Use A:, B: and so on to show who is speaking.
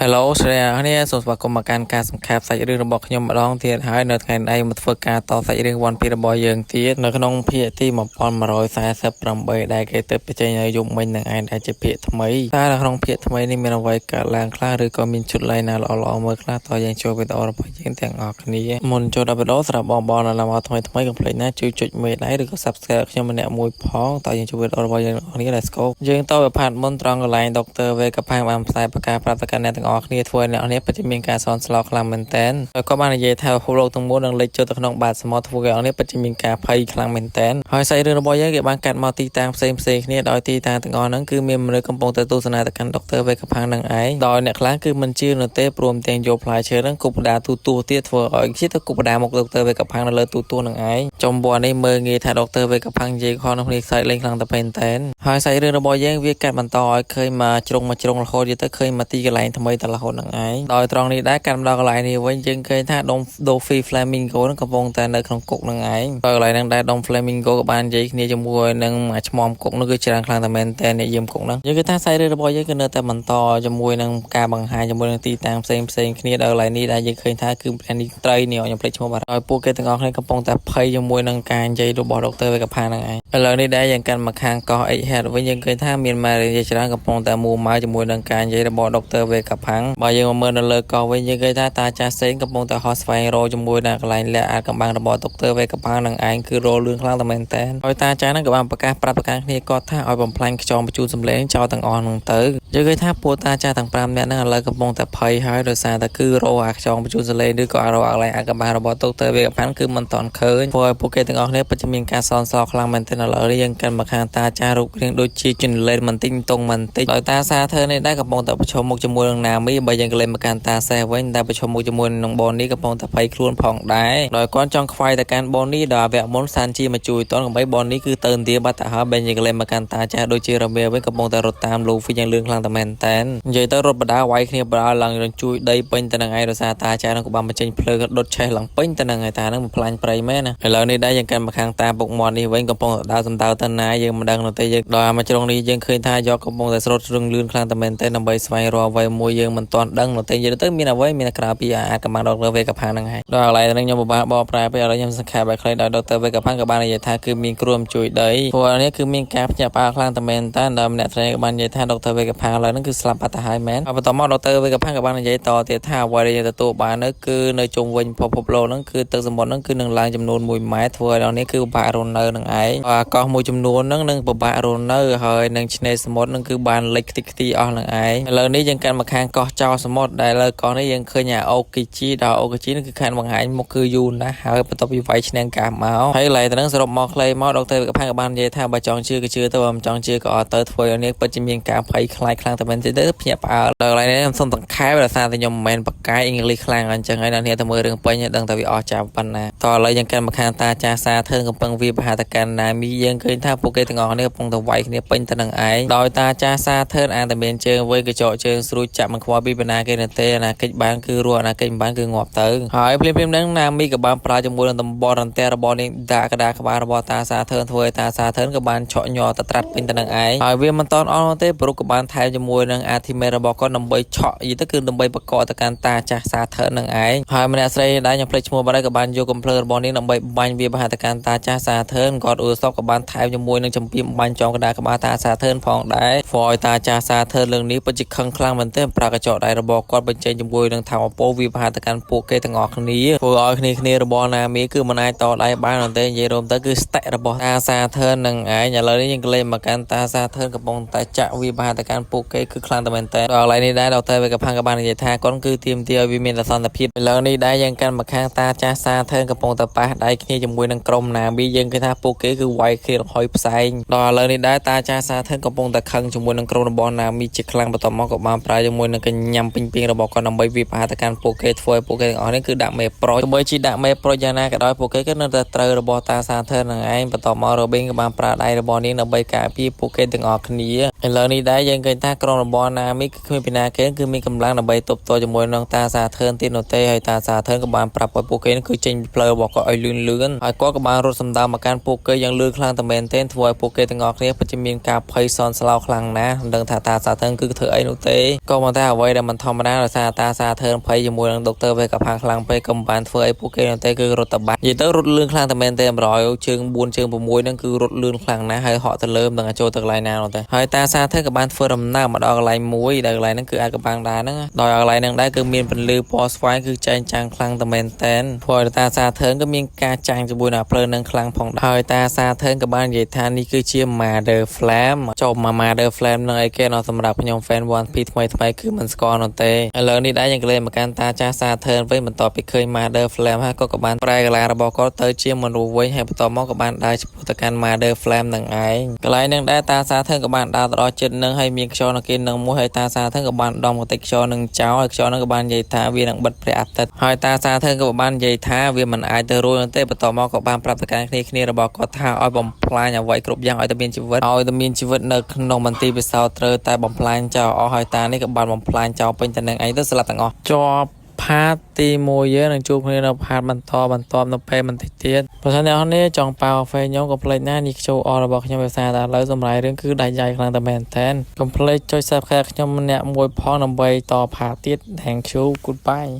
A: Hello ស្រីអ្នកនាងសូមស្វាគមន៍មកកាន់ការសង្ខេបសាច់រឿងរបស់ខ្ញុំម្ដងទៀតហើយនៅថ្ងៃនេះមកធ្វើការតសាច់រឿង One Piece របស់យើងទៀតនៅក្នុងភាគទី1148ដែលគេទៅបញ្ចេញឲ្យយប់មិញនឹងឯងដែលជាភាគថ្មីតើនៅក្នុងភាគថ្មីនេះមានអ្វីកើតឡើងខ្លះឬក៏មានឈុតឡៃណាល្អៗមើលខ្លះតយើងចូលវីដេអូរបស់យើងទាំងអស់គ្នាមុនចូលដល់វីដេអូសម្រាប់បងប្អូនដែលមកថ្មីថ្មីកុំភ្លេចណាជួយចុចមេដៃឬក៏ Subscribe ខ្ញុំម្នាក់មួយផងតយើងចូលវីដេអូរបស់យើងទាំងអស់គ្នា Let's go យើងតទៅផាត់មុនត្រង់កន្លែង Dr. Vegapunk បានផ្សាយប្រកាសប្រាប់ទៅកាន់អ្នកទាំងអស់គ្នាធ្វើឲ្យអ្នកនរពិតជាមានការសន់ស្លោខ្លាំងមែនទែនហើយក៏បាននិយាយថាពិភពលោកទាំងមូលនឹងលិចចូលទៅក្នុងបាតសមុទ្រធ្វើឲ្យអ្នកនរពិតជាមានការភ័យខ្លាំងមែនទែនហើយសាច់រឿងរបស់យើងគេបានកាត់មកទីតាំងផ្សេងផ្សេងគ្នាដោយទីតាំងទាំងអស់ហ្នឹងគឺមានមនុស្សកំពុងតែទស្សនាទៅកាន់ Dr. Vegapunk នឹងឯងដោយអ្នកខ្លះគឺមិនជឿនោះទេព្រមទាំងយកផ្លែឈើហ្នឹងគប់ដាទូទួទៀតធ្វើឲ្យជាទៅគប់ដាមក Dr. Vegapunk នៅលើទូទួនឹងឯងចំពណ៌នេះមើលងាយថា Dr. Vegapunk និយាយខនគ្នាខ្សែលេងខ្លាំងតែមែនទែនហើយសាច់រឿងរបស់យើងវាកាត់បន្តឲ្យឃើញមកជ្រុងមកជ្រុងរហូតយទៅឃើញមកទីកន្លែងថ្មីតែរហូតនឹងឯងដោយត្រង់នេះដែរកាត់មកដល់កន្លែងនេះវិញយើងឃើញថាដុំ Doflamingo នឹងកំពុងតែនៅក្នុងគុកនឹងឯងដោយកន្លែងហ្នឹងដែរដុំ Flamingo ក៏បាននិយាយគ្នាជាមួយនឹងឈ្មោះគុកនោះគឺច្រើនខ្លាំងតែមែនតើអ្នកយាមគុកហ្នឹងយើងគឺថាសាច់រឿងរបស់យើងគឺនៅតែបន្តជាមួយនឹងការបង្ហាញជាមួយនឹងទីតាំងផ្សេងផ្សេងគ្នាដល់កន្លែងនេះដែលយើងឃើញថាគឺព្រះនេះត្រីនេះខ្ញុំភ្លេចឈ្មោះបាត់ហើយពួកគេទាំងអស់គ្នាកំពុងតែភ័យជាមួយនឹងការនិយាយរបស់ Dr. Vegapunk ហ្នឹងឯងឥឡូវនេះដែរយើងកាន់មកខាងកោះ Egghead វិញយើងឃើញថាមានម៉ារីជាច្រើនកំពុងតែមួម៉ៅជាមួយនឹងការនិយាយរបស់ Dr. Vegapunk បើយើងមកមើលនៅលើកោះវិញយើងឃើញថាតាចាស់សេងកំពុងតែហោះស្វែងរកជាមួយនឹងកន្លែងលាក់អាកំបាំងរបស់ Dr. Vegapunk នឹងឯងគឺរលឿនខ្លាំងតែមែនតើហើយតាចាស់ហ្នឹងក៏បានប្រកាសប្រាប់ប្រកាន់គ្នាគាត់ថាឲ្យបំផ្លាញខ្យងបញ្ជូនសម្លេងចោលទាំងអស់ហ្នឹងទៅយើងឃើញថាពួកតាចាស់ទាំង5នាក់ហ្នឹងឥឡូវកំពុងតែភ័យហើយដោយសារតែគឺរកអាខ្យងបញ្ជូនសម្លេងឬក៏រកអាកន្លែងអាកំបាំងរបស់ Dr. Vegapunk គឺមិនតាន់ឃើញព្រោះឲ្យពួកគេទាំងអស់គ្នាពិតជាមានការសនសខ្លាំងមែនទែនឥឡូវនេះយើងកាន់មកខាងតាចាស់រូបរាងដូចជាជំលេនបន្តិចតុងបន្តិចដោយតាសាធើនេះដែរកំពុងតែប្រឈមមុខជាមួយនឹងណាមីបើយើងក៏លេងមកកាន់តាសេះវិញតែប្រឈមមុខជាមួយនឹងបននេះកំពុងតែភ័យខ្លួនផងដែរដោយគាត់ចង់ខ្វាយទៅកាន់បននេះដល់វគ្គមុនសានជីមកជួយតន់កំបីបននេះគឺទៅឥណ្ឌាបាត់ទៅហើយបើយើងក៏លេងមកកាន់តាចាស់ដូចជារមៀវិញកំពុងតែរត់តាមលូហ្វីយ៉ាងលឿនខ្លាំងតែមែនតែននិយាយទៅរត់បដាវាយគ្នាបដាឡើងនឹងជួយដីពេញទៅនឹងឯងរសារតាចាស់នឹងក៏បានបញ្ចេញភ្លើងដុតឆេះឡើងពេញទៅនឹងឯតានឹងបំផ្លាញព្រៃមែនណាឥឡូវនេះដែរយើងកាន់មកខាងតាពុកមាត់នេះវិញកំពុងតែដើរសំដៅទៅណាយើងមិនដឹងនោះទេយើងដល់មកជ្រុងនេះយើងឃើញថាយកកំពុងតែស្រុតរឹងលឿនខ្លាំងតែមែនទេដើម្បីស្វែងរកអ្វីមួយយើងមិនទាន់ដឹងនោះទេនិយាយទៅមានអ្វីមានក្រៅពីអាកំបាំង Dr. Vegapunk ហ្នឹងហើយដល់កន្លែងហ្នឹងខ្ញុំពិបាកបកប្រែពេកឥឡូវខ្ញុំសង្ខេបឲ្យខ្លីដោយ Dr. Vegapunk ក៏បាននិយាយថាគឺមានគ្រូជួយដីព្រោះនេះគឺមានការភ្ញាក់ផ្អើលខ្លាំងតែមែនតើដល់ម្នាក់ស្រីក៏បាននិយាយថា Dr. Vegapunk ឥឡូវហ្នឹងគឺស្លាប់បាត់ទៅហើយមែនហើយបន្តមក Dr. Vegapunk ក៏បាននិយាយតទៀតថាអ្វីដែលយើងទទួលបាននោះគឺនៅជុំវិញពិភពលោកហ្នឹងគឺទឹកសមុទ្រហ្នឹងគឺនឹងឡើងចំនួន1ម៉ែត្រធ្វើឲ្យដល់នេះគឺពិបាករស់នៅនឹងឯងហើយកោះមួយចំនួនហ្នឹងនឹងពិបាករស់នៅហើយនឹងឆ្នេរសមុទ្រហ្នឹងគឺបានលិចខ្ទេចខ្ទីអស់នឹងឯងឥឡូវនេះយើងកាន់មកខាងកោះចោលសមុទ្រដែលលើកោះនេះយើងឃើញអាអូគីជីដល់អូគីជីហ្នឹងគឺខាងបង្ហាញមុខគឺយូរណាស់ហើយបន្ទាប់ពីវាយឈ្នះកាមកហើយឡើយទៅហ្នឹងសរុបមកខ្លីមក Dr. Vegapunk ក៏បាននិយាយថាបើចង់ជឿក៏ជឿទៅបើមិនចង់ជឿក៏អត់ទៅធ្វើឲ្យនេះពិតជាមានការភ័យខ្លាចខ្លាំងតែមែនទេទៅភ្ញាក់ផ្អើលដល់កន្លែងនេះខ្ញុំសូមសង្ខេបដោយសារតែខ្ញុំមិនមែនបកកាយអង់គ្លេសខ្លាំងអញ្ចឹងហើយអ្នកនេះទៅមើលរឿងពេញដឹងតែវាអស់ចាប់ប៉ុណ្ណាតឥឡូវយើងកាន់មកខាងតាចាស់សាធើកំពឹងវាបហាតកាន់ណាមីយើងឃើញថាពួកគេទាំងអស់គ្នាកំពុងតែវាយគ្នាពេញទៅនឹងឯងដោយតាចាស់សាធើអានតែមានជើងវិញកញ្ចក់ជើងស្រួចចាក់មិនខ្វល់ពីបណ្ណាគេនៅទេអាណាកិច្ចបានគឺរស់អាណាកិច្ចមិនបានគឺងាប់ទៅហើយភ្លាមភ្លាមហ្នឹងណាមីក៏បានប្រើជាមួយនឹងតំបន់រន្ទះរបស់នាងដាក់កដាក្បាលរបស់តាសាធើធ្វើឲ្យតាសាធើក៏បានឆក់ញ័រតត្រាត់ពេញទៅនឹងឯងហើយវាមិនតន់អស់ទេព្រោះក៏បានថែមជាមួយនឹង ultimate របស់គាត់ដើម្បីឆក់យីទៅគឺដើម្បីបកកទៅកាន់តាចាស់សាធើនឹងឯងហើយម្នាក់ស្រីដែរខ្ញុំភ្លេចឈ្មោះបាត់ហើយក៏បានយកកំភ្លើងរបស់នាងដើម្បីបាញ់វាបហាទៅកាន់តាចាស់សាធើគាត់អ៊ូសបក៏បានថែមជាមួយនឹងចម្ពាមបាញ់ចំកដាក្បាលតាសាធើផងដែរហ្វយតាចាស់សាធើលើកនេះពិតជាខឹងខ្លាំងមែនទែនប្រើកញ្ចក់ដៃរបស់គាត់បញ្ចេញជាមួយនឹងធម្មពលវាបហាទៅកាន់ពួកគេទាំងអស់គ្នាធ្វើឲ្យគ្នាគ្នារបស់ណាមីគឺមិនអាចតដៃបានទេនិយាយរួមទៅគឺស្តិរបស់តាសាធើនឹងឯងឥឡូវនេះយើងក៏លេងមកកាន់តាសាធើកំពុងតែចាក់វាបហាទៅកាន់ពួកគេគឺខ្លាំងតែមែនទែនដល់កន្លែងនេះដែរ Dr. Vegapunk ក៏បាននិយាយថាគាត់គឺទាមទារឲ្យវាមានសន្តិភាពឥឡូវនេះដែរយើងកាន់មកខាងតាចាស់សាធើកំពុងតែប៉ះដៃគ្នាជាមួយនឹងក្រុមណាមីយើងឃើញថាពួកគេគឺវាយគ្នារហុយផ្សែងដល់ឥឡូវនេះដែរតាចាស់សាធើកំពុងតែខឹងជាមួយនឹងក្រុមរបស់ណាមីជាខ្លាំងបន្ទាប់មកក៏បានប្រើជាមួយនឹងកញ្ញាំពេញពីងរបស់គាត់ដើម្បីវាបហាទៅកាន់ពួកគេធ្វើឲ្យពួកគេទាំងអស់នេះគឺដាក់មេប្រូទោះបីជាដាក់មេប្រូយ៉ាងណាក៏ដោយពួកគេក៏នៅតែត្រូវរបស់តាសាធើនឹងឯងបន្ទាប់មករ៉ូប៊ីនក៏បានប្រើដៃរបស់នាងដើម្បីការពារពួកគេទាំងអស់គ្នាឥ ឥឡូវនេះដែរយើងឃើញថាក្រុមរបស់ណាមីគឺគ្មានពីណាគេគឺមានកម្លាំងដើម្បីទប់ទល់ជាមួយនឹងតាសាធឿនទៀតនោះទេហើយតាសាធឿនក៏បានប្រាប់ឲ្យពួកគេគឺចេញពីផ្លូវរបស់គាត់ឲ្យលឿនលឿនហើយគាត់ក៏បានរត់សម្ដៅមកកាន់ពួកគេយ៉ាងលឿនខ្លាំងតែមែនទែនធ្វើឲ្យពួកគេទាំងអស់គ្នាពិតជាមានការភ័យសន់ស្លោខ្លាំងណាស់មិនដឹងថាតាសាធឿនគឺធ្វើអីនោះទេក៏ប៉ុន្តែអ្វីដែលមិនធម្មតាដោយសារតាសាធឿនភ័យជាមួយនឹងដុកទ័រវេកាផាខ្លាំងពេកក៏មិនបានធ្វើអីពួកគេនោះទេគឺរត់ទៅបាត់និយាយទៅរត់លឿនខ្លាំងតែមែនទែន100ជើង4ជើង6ហ្នឹងគឺរត់លឿនខ្លាំងណាស់ហើយហក់ទៅលើមិនដឹងចូលទៅកន្លែងណានោះទេហើយតាសាធឿនក៏បានធ្វើដំណើរមកដល់កន្លែងមួយដែលកន្លែងហ្នឹងគឺអាចកំបាំងដែរហ្នឹងដោយកន្លែងហ្នឹងដែរគឺមានពន្លឺពណ៌ស្វាយគឺចែងចាំងខ្លាំងតែមែនតែនព្រោះតាសាធឿនក៏មានការចាំងជាមួយនឹងភ្លើងនឹងខ្លាំងផងដែរហើយតាសាធឿនក៏បាននិយាយថានេះគឺជា Mother Flame ចុះមក Mother Flame នឹងអីគេណោះសម្រាប់ខ្ញុំ fan One Piece ថ្មីថ្មីគឺមិនស្គាល់នោះទេឥឡូវនេះដែរយើងក៏លេងមកកាន់តាចាស់សាធឿនវិញបន្ទាប់ពីឃើញ Mother Flame ហើយក៏បានប្រែកលារបស់គាត់ទៅជាមនុស្សវិញហើយបន្ទាប់មកក៏បានដើរឆ្ពោះទៅកាន់ Mother Flame នឹងឯងកន្លែងនឹងដែរតាសាធឿនក៏បានដើរទៅដល់ចិត្តនឹងហើយមានខ្យល់នៅគេនឹងមួយហើយតាសាធឿនក៏បានដំកតិចខ្យល់នឹងចោលហើយខ្យល់នឹងក៏បាននិយាយថាវានឹងបិទព្រះអាទិត្យហើយតាសាធឿនក៏បាននិយាយថាវាមិនអាចទៅរួចនោះទេបន្ទាប់មកក៏បានប្រាប់ទៅកាន់គ្នាគ្នារបស់គាត់ថាឲ្យបំផ្លាញអ្វីគ្រប់យ៉ាងឲ្យតែមានជីវិតឲ្យតែមានជីវិតនៅក្នុងមន្ទីរពិសោធន៍ត្រូវតែបំផ្លាញចោលអស់ហើយតានេះក៏បានបំផ្លាញចោលពេញតែនឹងឯងទៅស្លាប់ទាំងអស់ជាប់ part ទី1យើងនឹងជួបគ្នានៅ part បន្តបន្ទាប់នៅពេលបន្តិចទៀតបើសិនអ្នកនរចង់ប៉ាវកាហ្វេខ្ញុំកុំភ្លេចណានេះ QR របស់ខ្ញុំភាសាតែឥឡូវសម្រាប់រឿងគឺដាច់យ៉ៃខ្លាំងតែមែនតើកុំភ្លេចចុច Subscribe ខ្ញុំម្នាក់មួយផងដើម្បីត part ទៀត។ Thank you, goodbye.